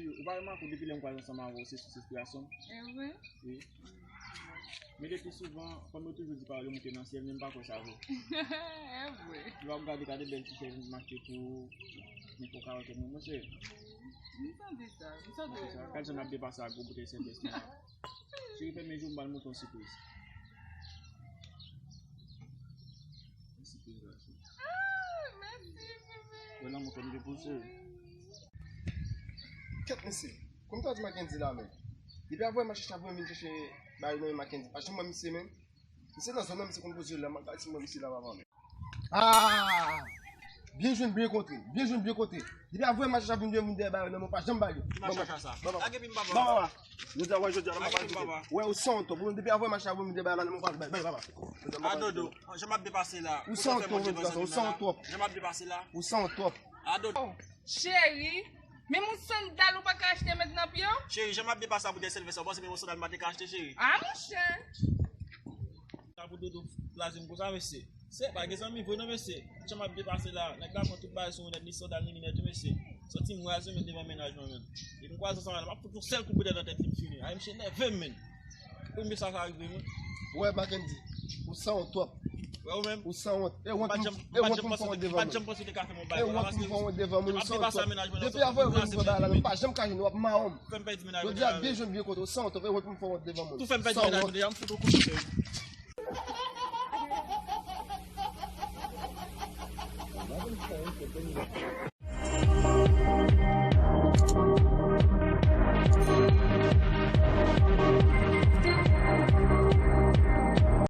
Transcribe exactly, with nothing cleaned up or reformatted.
Ou pa remake depi lè m kwaze ansanm avè w, se sous enspirasyon m? E vre? Wi. Men depi souvan, fanm yo toujou di pawòl yo moute nan syèl, men m pa kwè sa vre. E vre. Lè w ap gade, gade bèl ti chèz m achte pou ou, men fò w ka wè kè mwen, monchè. M tande sa, m tande sa. Gad jan n ap depase ak gwo boutèy Saint-Esprit. Cheri, fèmen je w, m pral montre w sipriz. Sipriz la, cheri. Ah, mèsi, bebe. Wè lanmou ke m gen pou w, cheri. Kèt mesye, kòm ta di Mackendy la menm. Depi avè m a chache, avè m vin chache bagay nan men Mackendy. Pa janm wè misye menm. Misye nan zòn nan, misye konn poze l la, m ap gade si m wè misye la papa menm. Ah! Byen jwenn, byen kontre. Byen jwenn, byen kontre. Depi avè m a chache, avè m vin dèyè bagay nan men, pa janm bagay. Ki machaka sa? Lage pi m papa. Papa. Jodi a, wè, jodi a, la m ap pale. Wè, ou se yon top. Depi avè m a chache, avè m vin dèyè bagay nan men, pa bay, bay, papa. A Dodo, jan m ap depase la. Ou se yon top, ou se yon top. Jan m ap depase la. Ou se yon top. A Dodo. Cheri, menm yon sandal ou pa ka achte met nan pye w? Cheri, jan m ap depase la pou dèyè sèl vè sa, ou panse menm yon sandal m pa te ka achte, cheri? A, monchè. Sa pou Dodo blaze m konsa, mesye. Se pa gen zanmi vre non, mesye. Jan m ap depase la, nèg la pran tout bagay sou mwen nèt, ni sandal, ni linèt, wi, mesye. Soti m raze, men devan mennaj mwen, men. Epi m kwaze ansanm avè l, m ap fout yon sèl kout boutèy nan tèt li, m fini. Ay, misye nève m, men. Premye sa ka rive, mwen. Wè, Mackendy, ou sanwont twòp. Wè, ou menm? Ou sanwont. E wont pou m fè wont devan moun. E wont pou m fè wont devan moun, ou sanwont twòp. Depi avè w vin fè bagay la, m pa janm ka jwenn ou, w ap mawon m. Jodi a, byen jwenn, byen kontre, ou sanwont twòp, e wont pou m fè wont devan moun. Ou fè m pèdi mennaj mwen deja, m fout ou kout.